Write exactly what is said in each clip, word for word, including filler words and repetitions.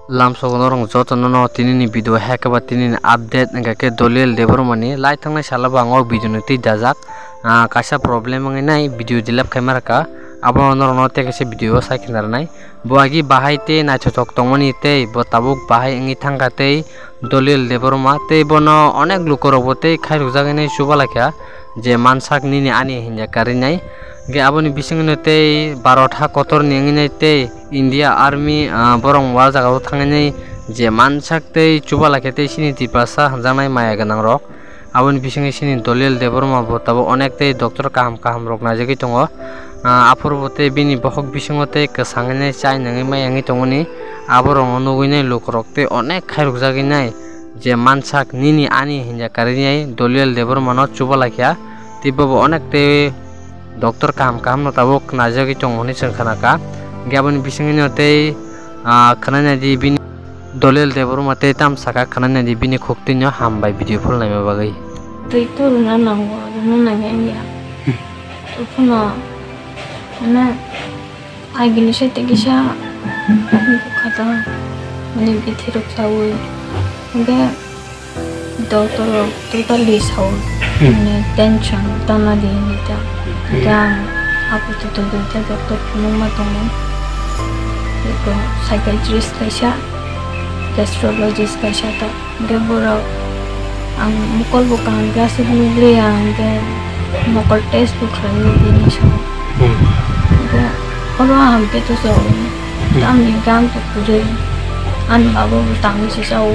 Lamsogo norok jotono no tinini video hai khe ba tinini update hwnkha khe Dolial Debbarma ni lai thangnai salo bo ang o video no twi dajak. Ah, kaisa problem wngwi nai video delete khai ma rwkha. Abono norok no tei kaisa video o sai khna rwnai. Bo agi bahai tei naithothok tongmani tei bo tabuk bahai wngwi thangkha tei Dolial Debbarma tei bono onek lukorok bo tei khairokjagwi nai chubalai kha je mansak nini ani hinya karinai. Hwnkhe aboni bisingno tei Bharat ha kotorni wngwi nai tei India Army, ah, borok wal jagao thangwi nai je mansak tei chubalai khe tei chini Tiprasa hwnjaknai maya gwnangrok. Aboni bisingwi chini Dolial Debbarma bo tabuk onek tei doctor kaham kaham rok naijagwi tongo. Ah, aphuru bo tei bini bokhok bisingo tei kwsangwi nai chai nangwi mai wngwi tongmani aborokno nugwi nai lukurok tei onek khairokjagwi nai je mansak nini ani hinja karinai Dolial Debbarma no chubalai kha tei bobo onek tei doctor kaham kaham no tabuk naijagwi tongo hinwi chwng khna kha. Hwnkhe aboni bisingwino tei, ah, khwnai naidi bini Dolial Debbarma tei tam saka khwnai naidi bini khuk twino hambai video phulnaima bagwi. Twi to rwna nango, rwna nangya wngya. Phano mane agini site kisa bukha to mane bithi rok chawi. Hwnkhe doctor rok totally sao, hmm, mane tension tana di hinwi ta. Hmm. Hwnkhe ang apo to to ta doctor phunukma tongo. Eko psychiatrist kaisa, gastrologist kaisa ta. Hwnkhe borok ang mokol bo kaham khe aswk nukliya, hwnkhe mokol test bo khlainai bini sawi. Hmm. Hwnkhe oro aham khe tuchao. Hmm. Tamni hwnkhe ang to kwrwi. Ani baba bo tangwi se chao.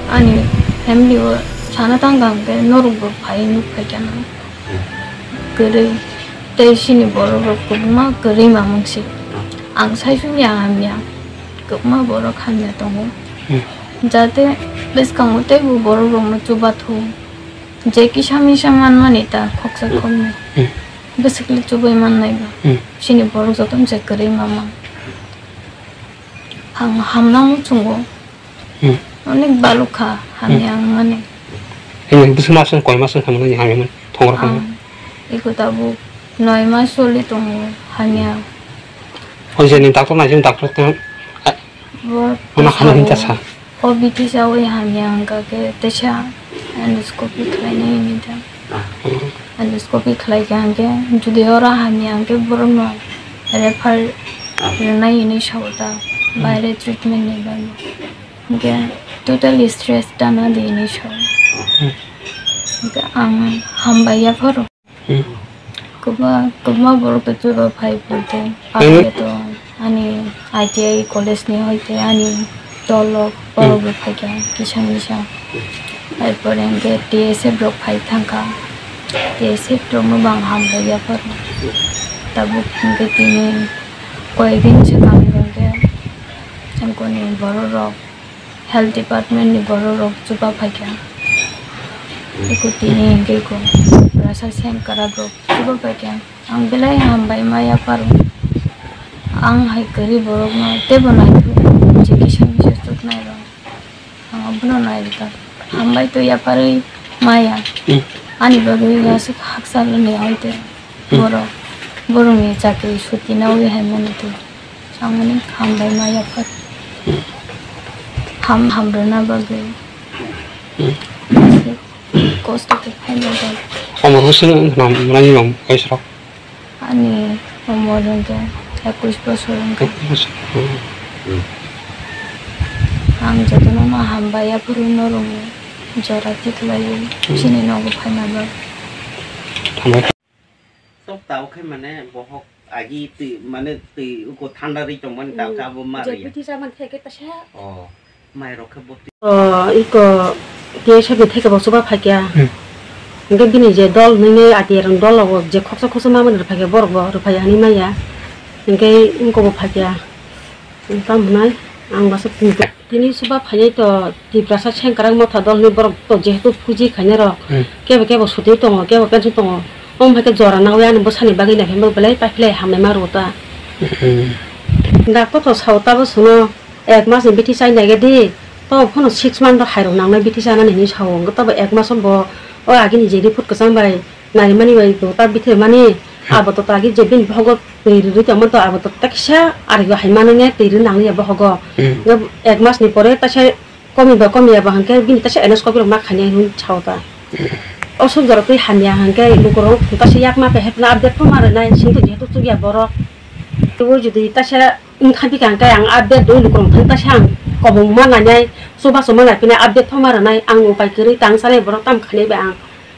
Ani family o sana tangkha hwnkhe norok bo phai nuk phaikha na. Hmm. Kwrwi. Tei chini borok rok kwbangma kwrwi mamung se. Hmm. Ang sai sumya hamya. Kwbangma borok hamya tongo. Hmm. Jate bwskango teibo borok rokno chubathung. Je kisa misa manmani ta khoksa, hmm, khoknwi. Hmm. Bwswkli chubai mannai ba. Hmm. Chini borok jotono se kwrwi mamang. Ang hamna muchungo. Hmm. Onek balukha hamya, hmm, wngmani. Hini bwswk maswng koi maswng hamya mani hamya mani thongrok hamya. Ang eko tabuk noi mas choli tongo hamya. Hoi jani doctor naising doctor tong. Bo ano hano hinta sa. O B T chawi hamya hwnkha khe teisa endoscopy khlainai hini da. Endoscopy khlai kha hwnkhe judi oro hamya hwnkhe borokno refer rwnai hinwi sao ta, baire treatment ni bagwi. Hwnkhe totally stress tana di hinwi sao. Hwnkhe ang hambai yapharo. Hmm. Kwbangma, kwbangma borok tei chuba phai phai tei. Hmm. Ang to ani I T I college ni hoi tei ani tolok borok, hmm, bo phaikha kisa misa. Arpore hwnkhe T S F rok phai thangkha. T S F rokno bo ang hambai yapharo. Tabuk hwnkhe tini koyekdin swkang hwnkhe chwng kuni borok rok. Health department ni borok rok chuba phaikha. Eko tini hwnkhe eko rasa sengkrak rok chuba phaikha. Ang belai hambai ma yapharo. Ang hai kwrwi borok no teibo naithu je kisa misa suknai rok. Ang abono nairwkha. Hambai to yapharwi maya. Hmm. Ani bagwi aswk hakchal ni hoite. Hmm. Borok, borokni chakri suti nawi hai mani twi. Samani hambai ma yaphar. Hmm. Ham, hamrwna bagwi. Hmm. Kosto khe khaina bagwi. Omor bwswk wngkha na, nani mung kaisrok? Ani umor hwnkhe ekush bosor wngkha. Ekush bosor. Hmm. Ang jotono no hambai yaphar norok jora tikhlaiwi, hmm, chini nogo phaina bagwi. Hambai. Sok tao khe mane bohok agi twi mane twi uko thanda ri tongmani tao khe abo ma je ri ya. Biti jaman khe khe ta sa. Oh, mai rok khe bo twi. Oh, iko T S F ni theke bo chuba phaikya. Hmm. Hingke bini je dol nini ati rang dol rogo je khoksa khoksa ma mani rwphaikya borok bo rwphai ya hinui maya. Hingke wngko bo phaikya. Tamo hwnai ang bwswk tini chuba phainai to Tiprasa sengkwrak motha dolni borok to jehetu fuji khainai rok, hmm, kebo kebo sotwi tongo, kebo pension tongo, omo hai khe jora nangwi ani bwsani bagwi naikhe bo belai paiphlai hamlaima rwo ta. Hmm. Doctor to sao tabo sono ek mas ni bithi chai nai di, to phano six month rok hai rok nangnai bithi chanani hinwi sao, tabo ek mas bo o agini je report kwchang bai naimani bai bo ta bithi mani Abo to tagi je bini bohogo twi rwrwi tongma to abo to takisa arigo hai manwi twi rw nangya bohogo. Hmm. Ek mas ni pore takisa komi ba komi abo hwnkhe bini takisa endoscopy rok ma khainai hwn sao ta. Hmm. O sub jorok twi hamya hwnkhe lukurok takisa yakma pe hepna update pho ma rwnai sing to jehetu chukya borok. Tei o jodi takisa wngkha bikha hwnkhe ang update o lukurok thani takisa ang kobong ma nainai chubachu ma naiphinai update pho ma rwnai ang upai kwrwi tang sanai borok tam khainai bai ang.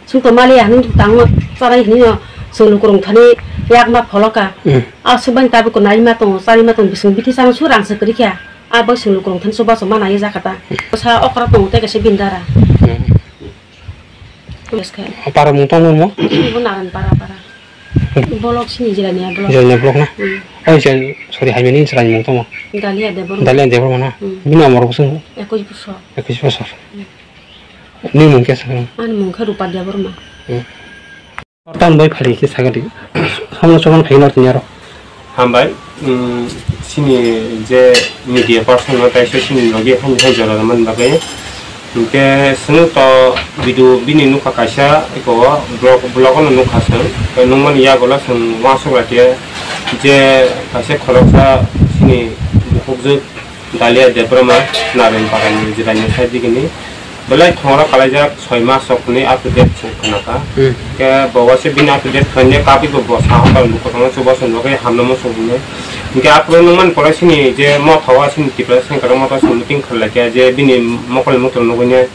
Chwng to maliya hinwi tangma chanai hinwi no chwng lukurok thani yakma pholoka. Hmm. A subani tabuk ko naima tongo, chanima tongo, bising bithi chang su rang se kwrwi kha. A bai chwng lukurok thani chubachu ma nai jakha ta. Hmm. Sa okra tongo tei kaisa bini dara. Hmm. Yes, kha. Para mung tongo mo? Bo Naran para para. Bolok sini jirani ya bolok. Jirani ya bolok na? Hmm. Oh, jen, sorry, hai mani jirani mung tongo. Dalia Debor. Dalia Debor mana? Hmm. Bini amor bosong? Ekwis bosor. Ekwis bosor. Hmm. Ni mung khe sakang? Ani mung khe Rupa Debor ma. Hmm. Tan bai phari khe sagadi. Samno chobang phai nor tinyaro. Hambai, um, sini je media person no kaisa sini logi han han jora man bagwi. Hingke sini to video bini nukha kaisa eko blog, blog no nukha sini. Nungmani yagola sini wasuk lati je kaisa khoroksa sini bukhukjwk Dalia Debbarma Narayan Parani jirani side digini. Belai thongro kalaijak soi mas rok hwnwi up to date se khwnakha. Hmm. Khe bo waise bini up to date khlainai kabwi bo bo sa hokar luku tongma chubachu nugwi hamno muchung hwnwi. Hinkhe aphuru nungmani pore sini je motha o sini Tiprasa sengkrak motha o sini meeting khlaikha je bini mokol muitrok nugwini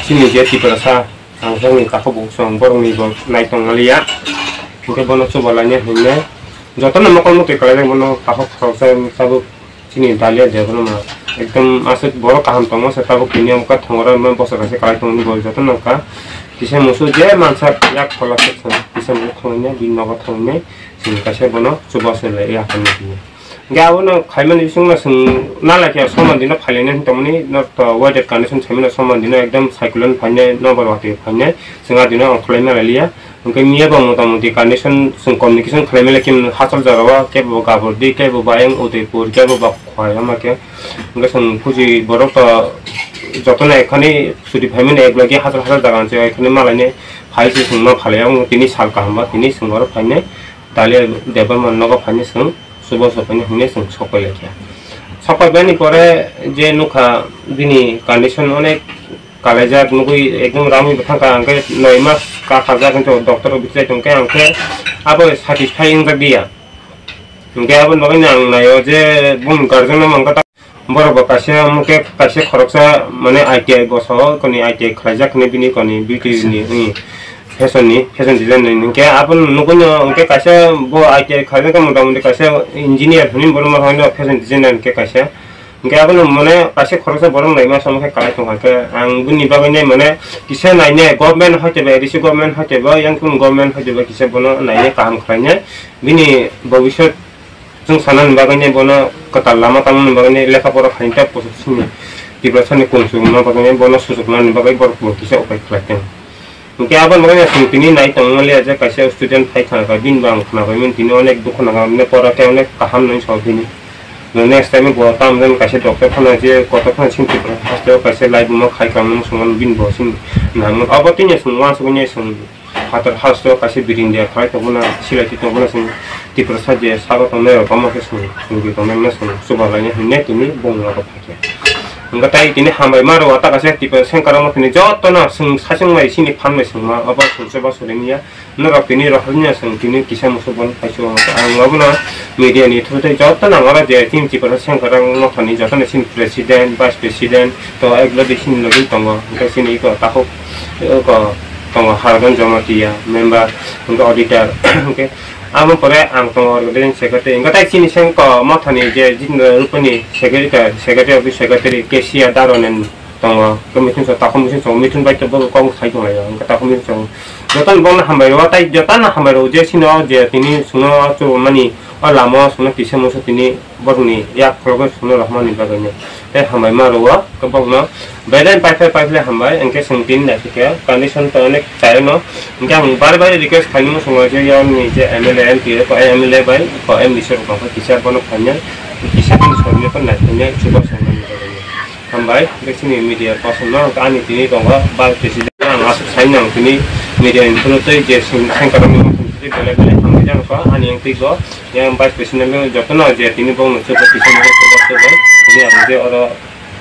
sini je Tiprasa ang jani takhuk bo chwng borokni bo naitong maliya. Hinkhe bono chuba lainai hwnwi jotono mokol muitrok khlaijak bono takhuk khoroksa tabuk. Chini Dalia Debbarma ekdom aswk borok kaham tongma se tabuk tini wngkha thongora ma bosor kaisa kalai tongmani bo joto nangkha. Kisa musu je mansa yak phola se thang kisa musu thangwi nai bini nogo thangwi nai chini kaisa bono chubachu lai ya hinwi hino. Hingke abono khaimani bisingno chwng nalaikhe somandino phailainani tongmani norok to weather condition saimano somandino ekdom cyclone phainai nokbar watwi phainai chwng adino ongkhorlai malailiya. Hingke miya bo mota moti condition chwng communication khlai mele khe hachal jora o kebo Gabordi, kebo bayang Udaipur, kebo ba Khowai ama khe. Hingke chwng puji borok to jotono ekhani chuti phaimani ek lagi hachal hachal jaga se ekhani malaini phai se chwngno phalai ang tini sal kaham ba tini chwng oro phainai Dalia Debbarma nogo phainai chwng chubachu phainai hinwi chwng sopai laikha. Sopai bani pore je nukha bini condition onek kalaijak nugwi ekdom ramwi bo thangkha, hwnkhe noi mas kakhajak hwnkhe doctor rok bichilai tongkhe, hwnkhe abo satisfy wngjak diya. Hwnkhe aboni bagwino ang naio je bumung guardian no mankha ta, borok bo kaisa mungkhe kaisa khoroksa mane I T I bosao koni I T I khlaijak hinwi bini koni beauty ni, hmm, fashion ni, fashion design ni hwnkhe aboni nugwino hwnkhe kaisa bo I T I khlaijak mota moti kaisa engineer hinwi borok ma hwnwi fashion designer hwnkhe kaisa. Hingke abono mane kaisa khoroksa borok naima samo khe kalai tongkha khe ang bini bagwi nai mane kisa nainai government hoite bai A D C government hoite bai yang kunu government hoite bai kisa bono nainai kaham khlainai bini bobisot chwng sanani bagwi nai bono kwtal lama tangmani bagwi nai lekha pora khainai ta poso sini Tiprasani kung sugna bagwi nai bono suchuknani bagwi borok bo kisa upai khlai tong. Hingke aboni bagwi chwng tini nai tongmani je kaisa student phai khna kha bini bo ang khna bai mani tini onek dukho nang mane pora khe onek kaham nai sao tini. Next time bo tam jen kaisa doctor khana je kotor khana sini Tripura haste o kaisa live mo khai kang mo songman bini bo sini nang abo tini chwng uansugwi chwng phatar haste o kaisa biring de khlai tongmani silai tongmani chwng Tiprasa je sago tongnai rok omo khe chwng chwng tongmani chwng chuba lainai hinwi tini bung abo. Hingke tai tini hambai ma rw ta kaisa Tiprasa sengkar omo tini joto no chwng sachwng bai sini phan bai chwng ma obo chwng se ba suri miya norok tini rohor miya chwng tini kisa musu bon paisuk ang obo no media ni through tei joto no oro je chini Tiprasa sengkar o motha ni joto ni chini president vice president to ek loge chini logi tongo hingke chini iko takhuk iko tongo Hardon Jamatia member hingke auditor hingke Amo pore ang tongo organizing secretary. Hingke tai chini sengko mothani je Jitendra Rupani secretary, secretary of the secretary, K C R Daronen tongo. Hingke Mithun so, Takhum Mithun so, Mithun bai to bo kok sai tong laio. Hingke Takhum Mithun so, jotono bono hambai rwo, tai jotono hambai rwo je sino je tini suno chubamani o lama o suno kisa musu tini borokni yak khorogo suno rohormani bagwino. Tei hambai ma rwo, kwbangma belai paiphlai paiphlai hambai, hingke chwng tini naisingkhe condition to onek chayano. Hingke ang bare bare request khainwi muchungo je yang ni je M L A, M P rok, M L A bai ko M D C rok tongkha kisa bono phainai, kisa bini sormani phan naisingya chuba songmani bagwino. Hambai, hingke chini media person no ani tini tongo, vice president ang aswk sai nang tini media ni phuru tei je sengkarokni Belai belai hambai jang kha, ani yang twi go, yang vice president le joto no je tini bong no chuba kisa mo chuba chuba, tini ang je oro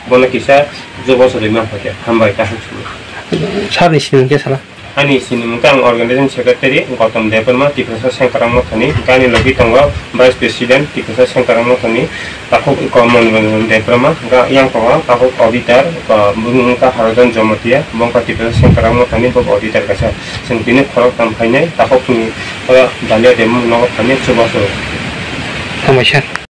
bono kisa jobo sori ma phake, hambai ta huk sini. Sir ni sinimung khe sala? Ani sinimung khe ang organization secretary Gautam Debbarma, Tiprasa Sengkarang Mothani, gani logi tongo vice president Tiprasa Sengkarang Mothani, takhuk iko Monjoranjan Debbarma, ga yang tongo takhuk auditor, ko bumung wngkha Harojan Jomotia, bongkha Tiprasa Sengkarang Mothani, bo auditor kaisa. Chwng tini khorok tam phainai, takhuk ni oro Dalia Demo nogo thani chubachu. Hambai sir.